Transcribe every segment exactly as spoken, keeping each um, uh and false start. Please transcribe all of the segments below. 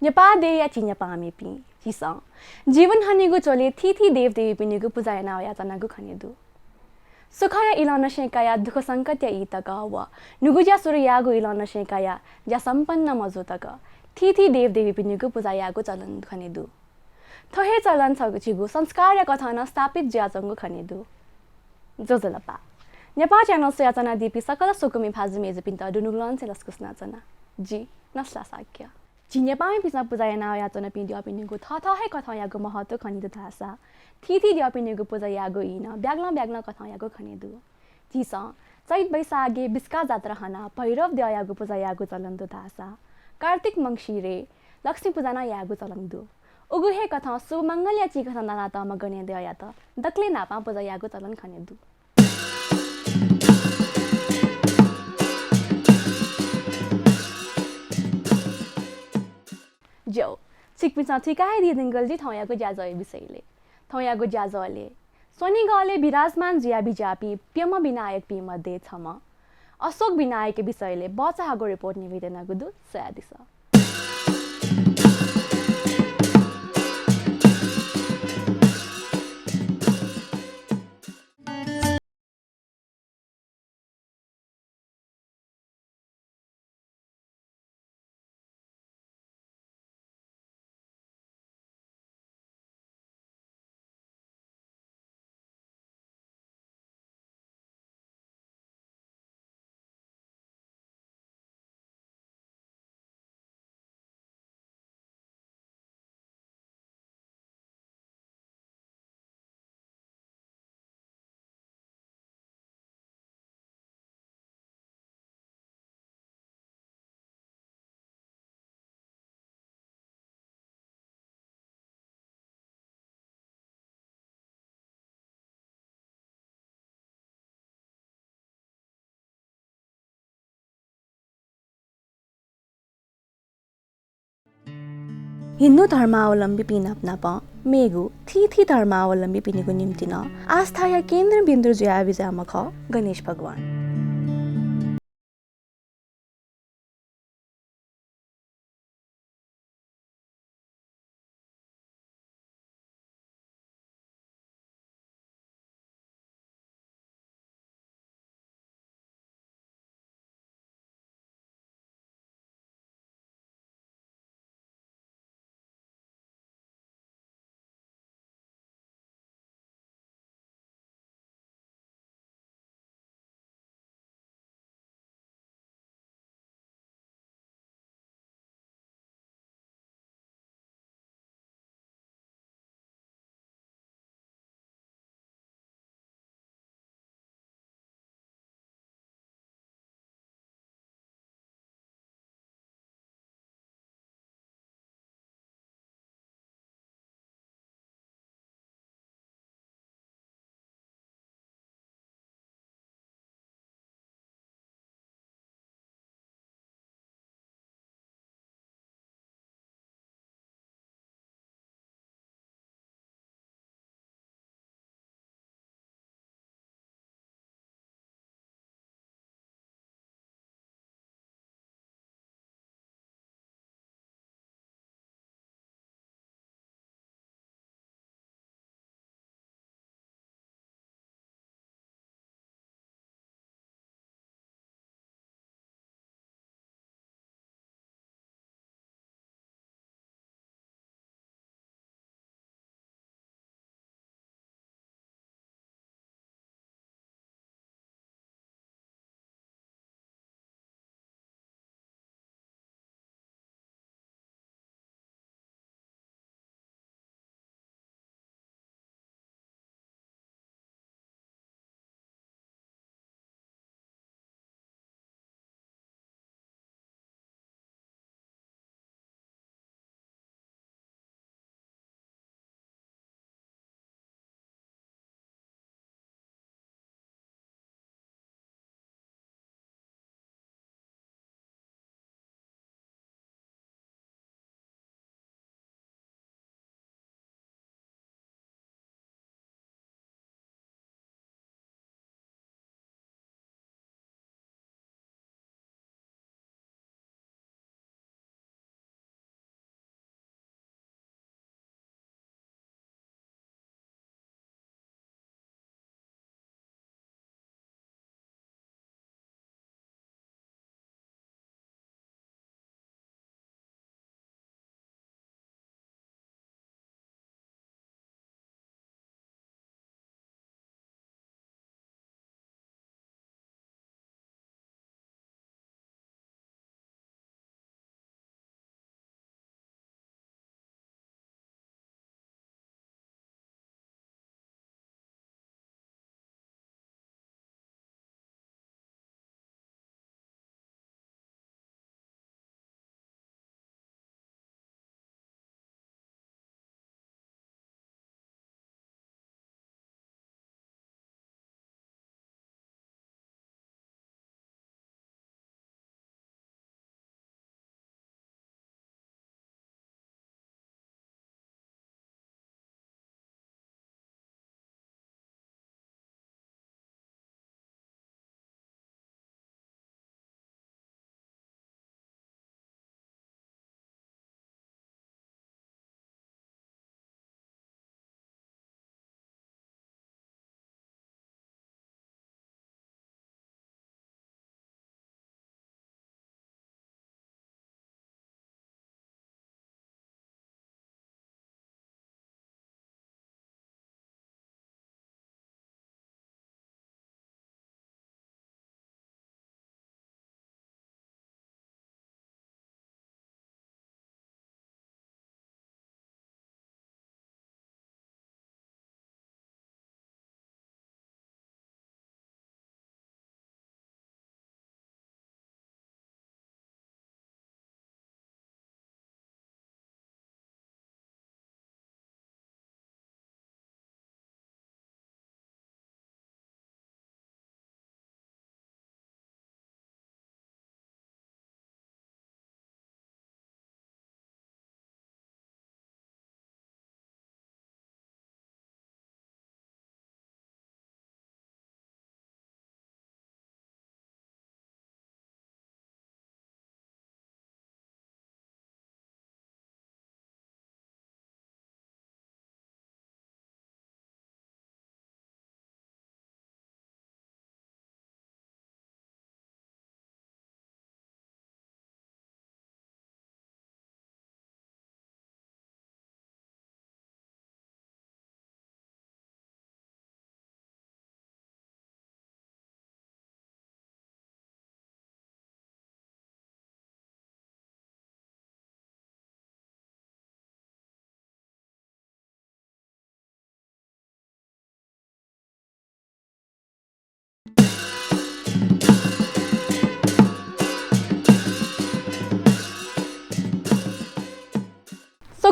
नेपाः देय्‌या झी नेपाःमिपिं, झीसं जीवन हनेगु झ्वलय् थीथी देवदेवीपिनिगु पुजा याना याच्वनागु खने दु। सुखया इलंनिसें कयाः दुःख संकटया ई तक व न्हूगु ज्या सुरु याःगु इलंनिसें कयाः ज्या सम्पन्न मजू तक थीथी देवदेवीपिनिगु पुजा याःगु चलन खने दु। थ्व हे चलन छगू झीगु संस्कारया कथं नं स्थापित जुयाच्वंगु खने दु। ज्वजलपा। नेपाः channel स्वयाच्वनादीपिं सकल स्वकुमि भाजु मय्‌जुपिन्त दुनुगलंनिसें लसकुस यानाच्वना। जि नसला शाक्य। झी नेपाःमिपिन्सं पुजा याना याच्वनापिं द्यःपिनिगु थःथः हे कथंयागु महत्व खने दु धाःसा थीथी द्यःपिनिगु पुजा याःगु ई नं ब्यागलं ब्यागलं कथंयागु खने दु। झीसं चैत वैशाखय् बिस्का जात्रा हनाः भैरव द्यःयागु पुजा याःगु चलन दु धाःसा कार्तिक मंसिरय् लक्ष्मी पुजा नं याःगु चलन दु। उगु हे कथं शुभ मंगलया चिकथं दनातःम्ह गनेद्यःयात दकलय् न्हापां पुजा याःगु चलन खने दु। ज्यू, छिकपिन्सं थुइका हे दीधुंकल दु थौंयागु ज्याझ्वःया विषयलय्। थौंयागु ज्याझ्वलय् स्वनिगलय् विराजमान जुया बिज्याःपिं प्यम्ह विनायकपिं मध्ये छम्ह अशोक विनायकया विषयलय् बचाःगु report निवेदन यानागु दु, स्वयादिसँ। हिन्दू धर्मावलम्बीपिं नापनापं मेगु थीथी धर्मावलम्बीपिनिगु निंतिं नं आस्थाया केन्द्रबिन्दु जुया बिज्याःम्ह खः गणेश भगवान।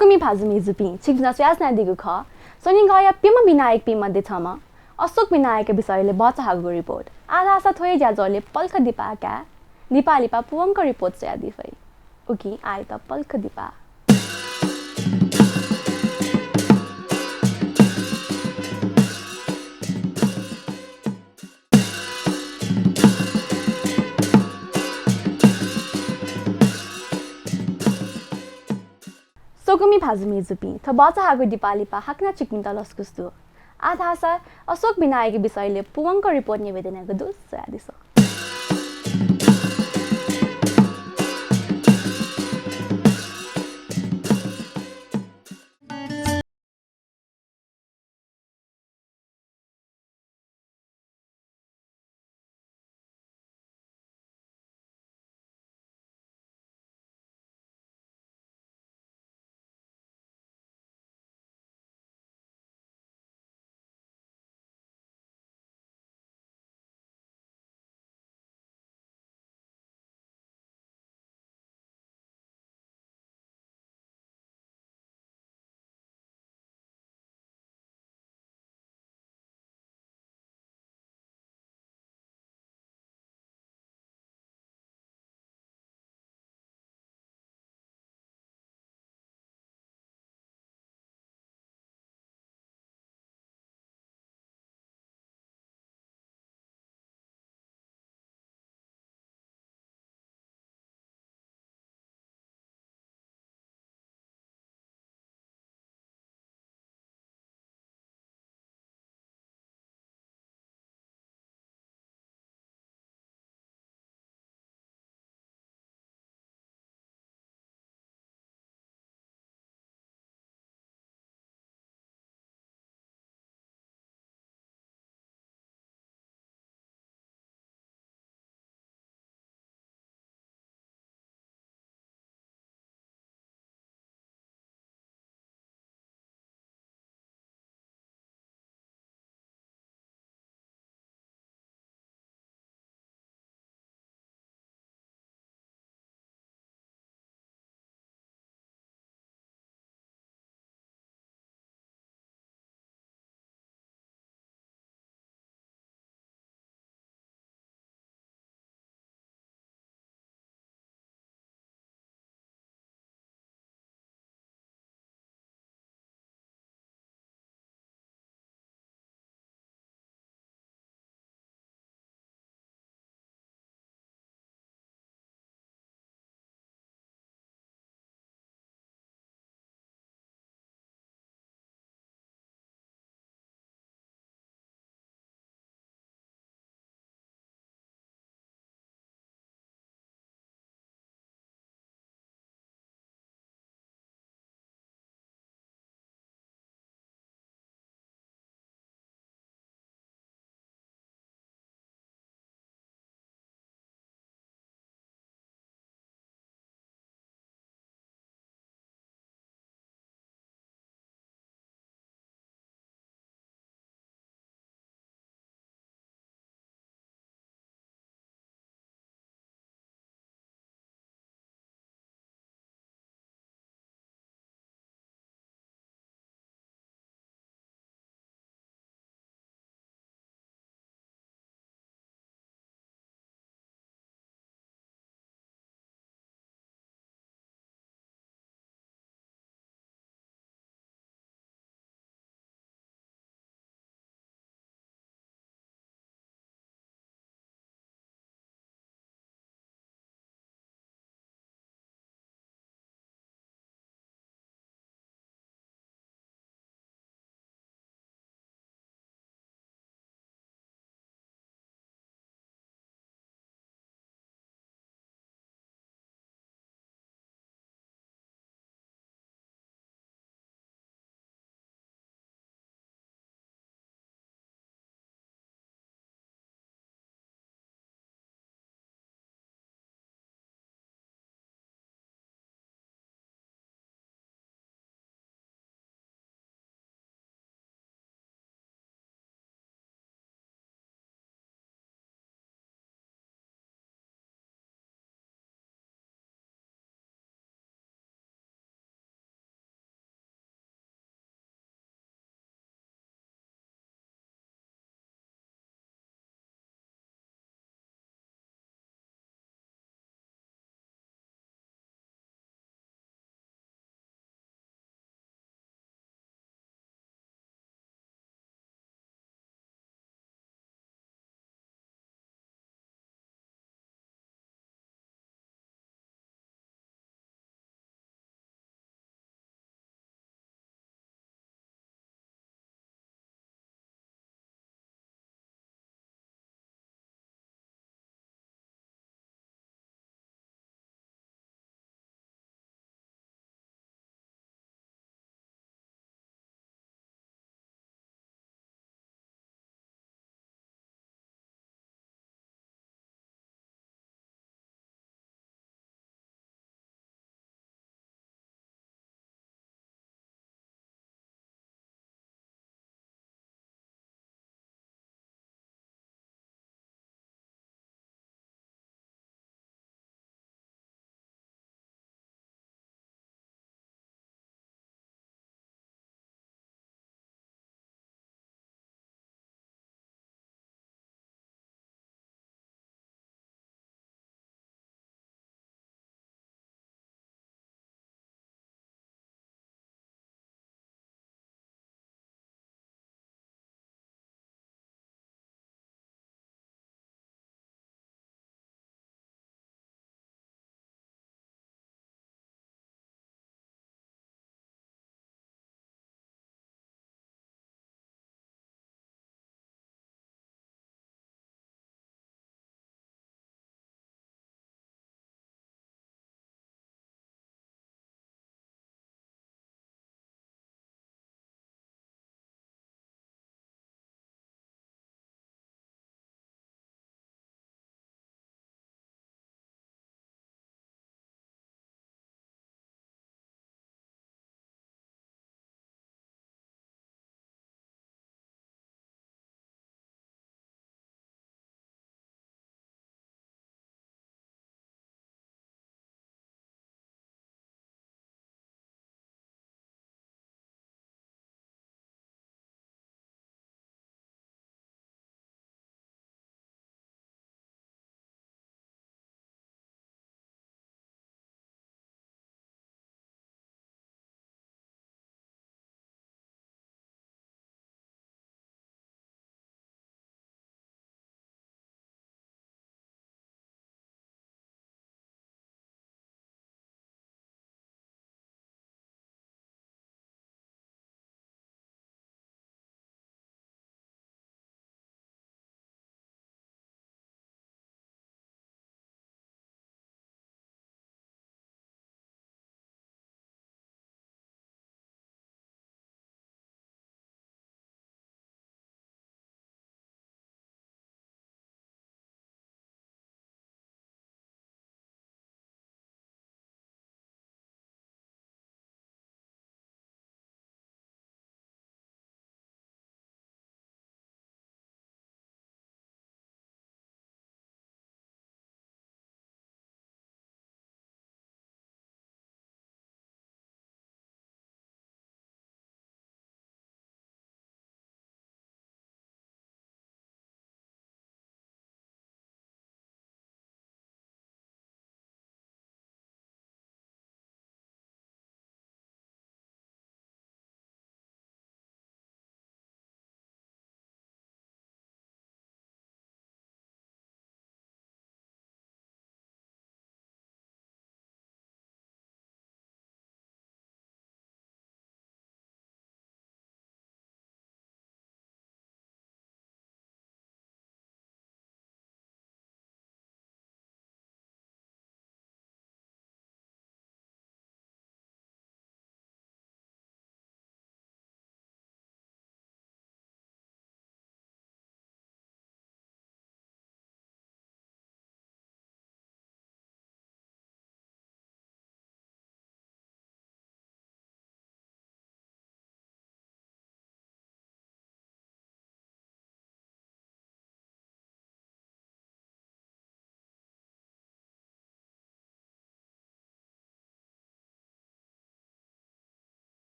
सकमि भाजु मय्जुपिं, छिकपिन्सं स्वयाच्वनादीगु खः स्वनिगःया प्यम्ह विनायकपिं मध्ये छम्ह अशोक विनायकया विषयलय् भचा हाःगु रिपोर्ट। आः धाःसा थ्व हे ज्याझ्वलय् पलख दिपाः काये। दिपाः लिपा पूवंक रिपोर्ट स्वयादी फइ। उकिं आःयात पलख दिपाः। सकमि भाजु मय्जुपिं, थ्व भचा हाःगु दिपाः लिपा हाकनं छिकपिन्त लसकुस दु। आः धाःसा अशोक विनायकया विषयलय् पूवंक रिपोर्ट न्ह्यब्वये त्यनागु दु, स्वयादिसँ।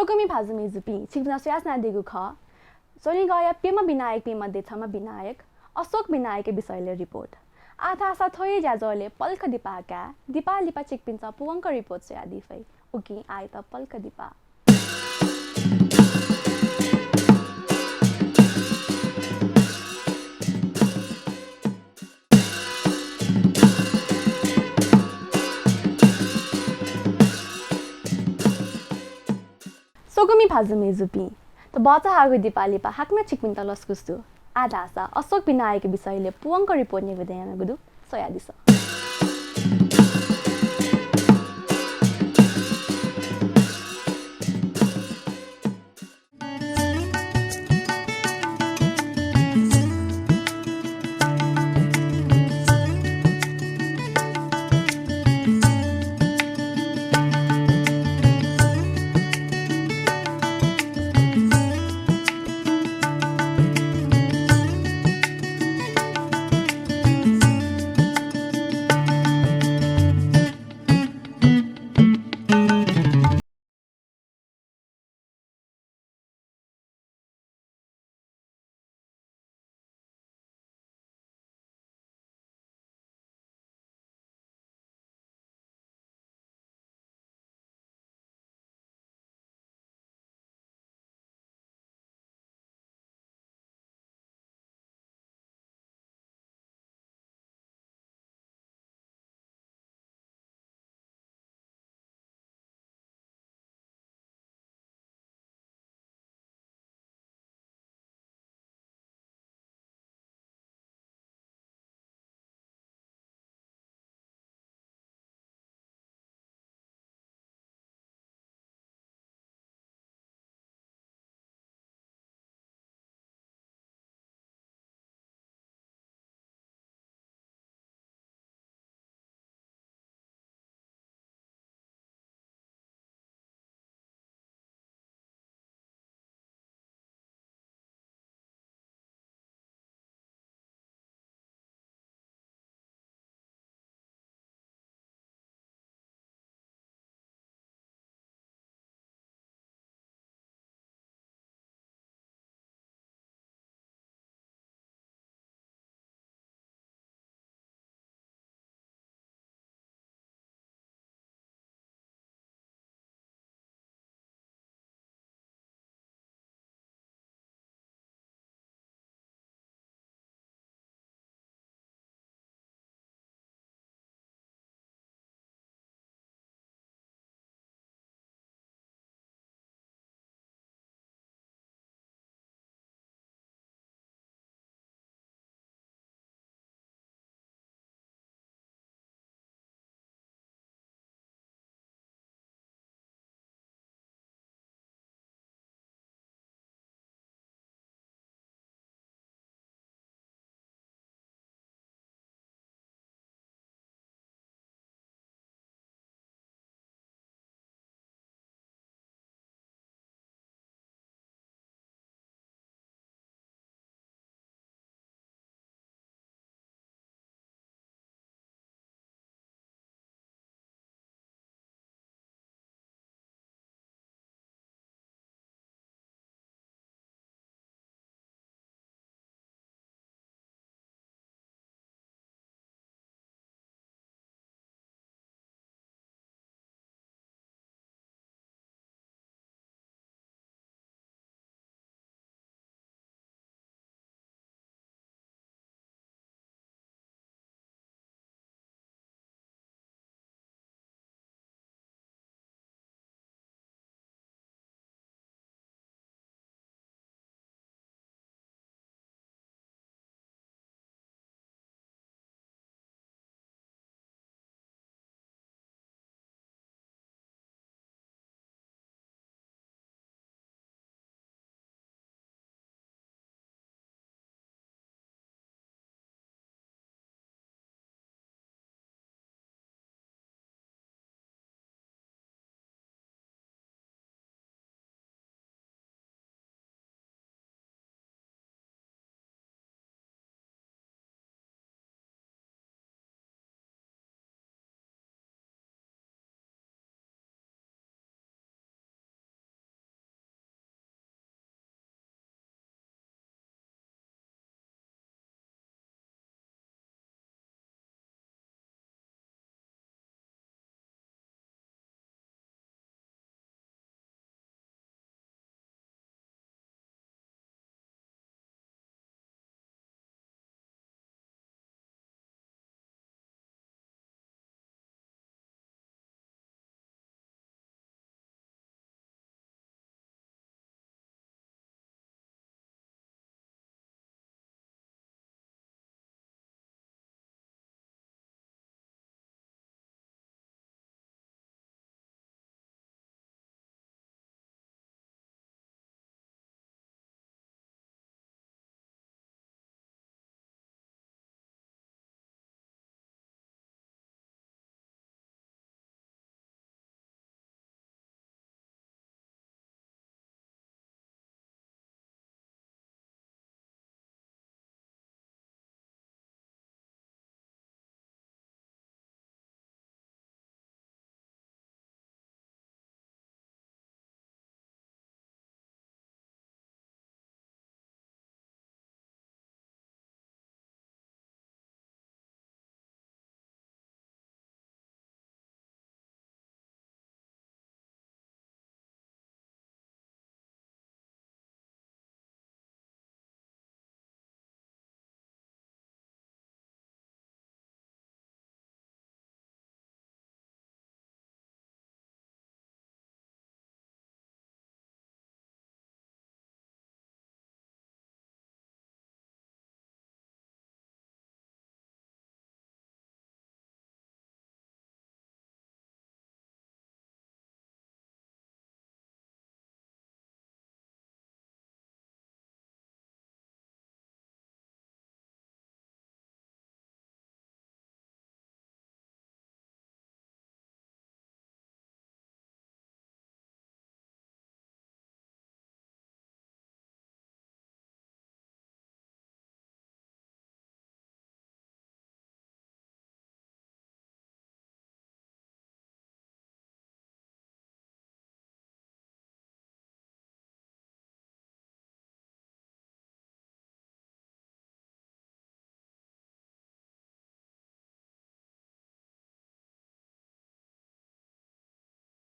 सकमि भाजु मय्‌जुपिं, छिकपिन्त स्वयाच्वनादीगु खः स्वनिगःया प्यम्ह विनायकपिं मध्ये छम्ह विनायक अशोक विनायकया विषयलय् रिपोर्ट। आः धाःसा थ्व हे ज्याझ्वलय् पलख दिपाः काय् दिपाः लिपा छिकपिन्सं पूवंक रिपोर्ट स्वयादी फइ। उकिं आःयात पलख दिपाः। सकमि भाजु मय्‌जुपिं, थ्व भचा हाःगु दिपाः लिपा हाकनं छिकपिन्त लसकुस दु। आः धाःसा अशोक विनायकया विषयलय् पूवंक रिपोर्ट न्यंकेत यानागु दु, स्वयादिसँ।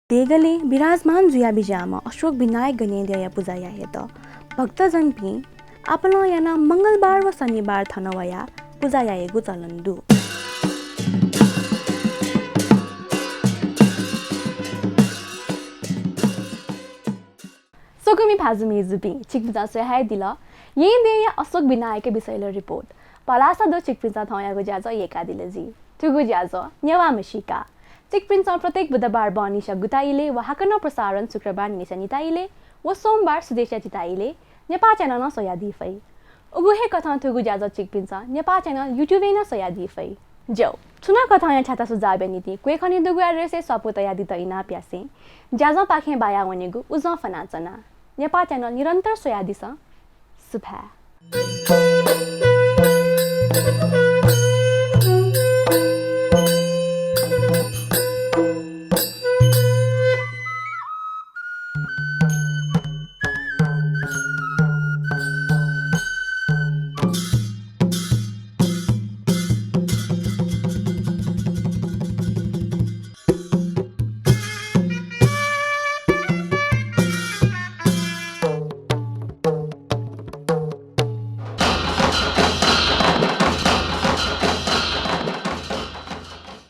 देगलय् विराजमान जुयाबिज्याःम्ह अशोक विनायक गणेद्यःया पुजा यायेत भक्तजनपिं आपालं यानाः मंगलबार व शनिबार थन वयाः पुजा यायेगु चलन दु। स्वकुमि भाजु मय्जुपिं, छिकपिन्सं स्वयादिल येँद्यःया अशोक विनायकया विषयलय् report। भलसा दु छिकपिन्सं थौंयागु ज्याझ्वः यय्कादिल जुइ। थुगु ज्याझ्वः नेवाः म्हसीका। छिकपिन्सं प्रत्येक बुधबार बहनिसिया गुता इलय् व हाकनं प्रसारण शुक्रबार न्हिनसिया निता इलय् व सोमबार सुथसिया चिता इलय् नेपाः channel नं स्वयादी फइ। उगु हे कथं थुगु ज्याझ्वः छिकपिन्सं नेपाः channel YouTube-य् नं स्वयादी फइ। ज्यू, छुं नं कथंया छ्याता सुझावया निंतिं क्वय् खने दुगु address-य् स्वापू तयादीत इनाप यासें ज्याझ्वःपाखें बाया वनेगु उजं फ्वनाच्वना। नेपाः channel निरन्तर स्वयादिसँ। सुभाय्।